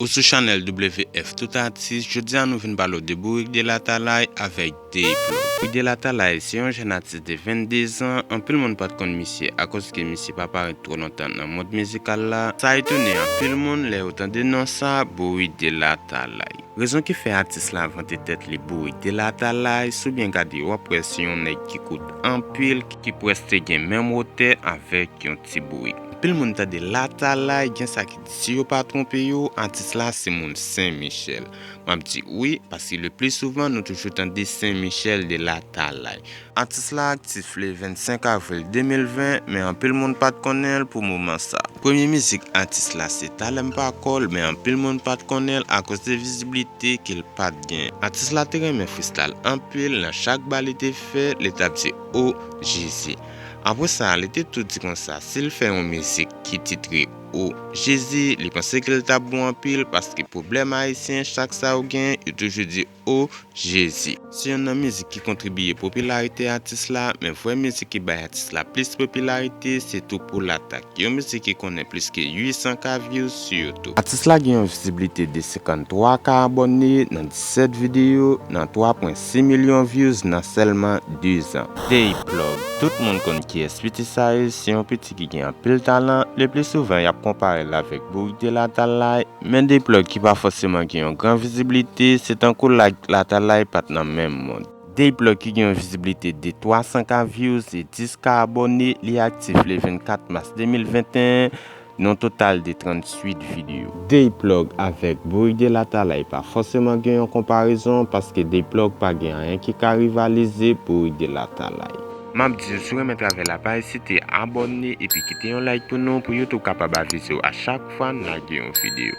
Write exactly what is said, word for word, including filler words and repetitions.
Ou sou chanèl W F Tout Atis, jodi a nou vin pale w de Bourik Delatalay avèk Dayplug. Bourik Delatalay se yon jèn atis de vennde zan, anpil moun pa t konn misye akoz ke misye pa parèt twò lontan nan mond mizikal la. Sa etone anpil moun lè yo tande non sa, Bourik Delatalay. Rezon ki fè atis la vante tèt li Bourik Delatalay, si w byen gade w ap wè se yon nèg ki kout anpil, ki prèske gen menm wotè avèk yon ti bourik. Anpil moun tande Latalay, gen sa ki di si yo pa twonpe yo, atis la se moun Sen Michèl. M ap di wi, paske le pli souvan nou toujou tande Sen Michèl de Latalay. Atis la aktif le vennsenk avril de mil ven, men anpil moun pa t konnen l pou moman sa. Premye mizik atis la se Talè m pa kò l, men anpil moun pa t konnen l akoz de viziblite ke l pa t gen. Atis la te renmen freestyle anpil, nan chak ba li te fè, li t ap di o Jezi. Apre sa, li te tou di konsa, si l fè yon mizik ki titre o Jezi, li panse ke l t ap bon anpil, paske pwoblèm ayisyen, chak sa yo gen, yo toujou di o Jezi. Se youn nan mizik ki kontribye popilarite atis la, men vrè mizik ki bay atis la plis popilarite se Tou pou Latak, yon mizik ki konnen plis ke uit san K views sou YouTube. Atis la gen yon viziblite de senkanntwa K abòne nan disèt videyo, nan twa pwen sis milyon views nan sèlman de zan. Dayplug, tout moun konn kiyès piti sa ye, se yon piti ki gen anpil talan, le pli souvan y ap konpare l avèk Bourik Delatalay, men Dayplug ki pa fòseman gen yon gran viziblite, se tankou Latalay pa t nan menm mond. Dayplug ki gen yon viziblite de twa san K views e dis K abòne, li aktif le vennkat mas de mil venteyen, nan total de tranntuit videyo. Dayplug avèk Bourik Delatalay pa fòseman gen yon konparezon, paske Dayplug pa gen anyen ki ka rivalize Bourik Delatalay. M ap di w, si w renmen travay la, pa ezite abòne epi kite yon like pou nou, pou YouTube kapab avize w a chak fwa n lage yon videyo.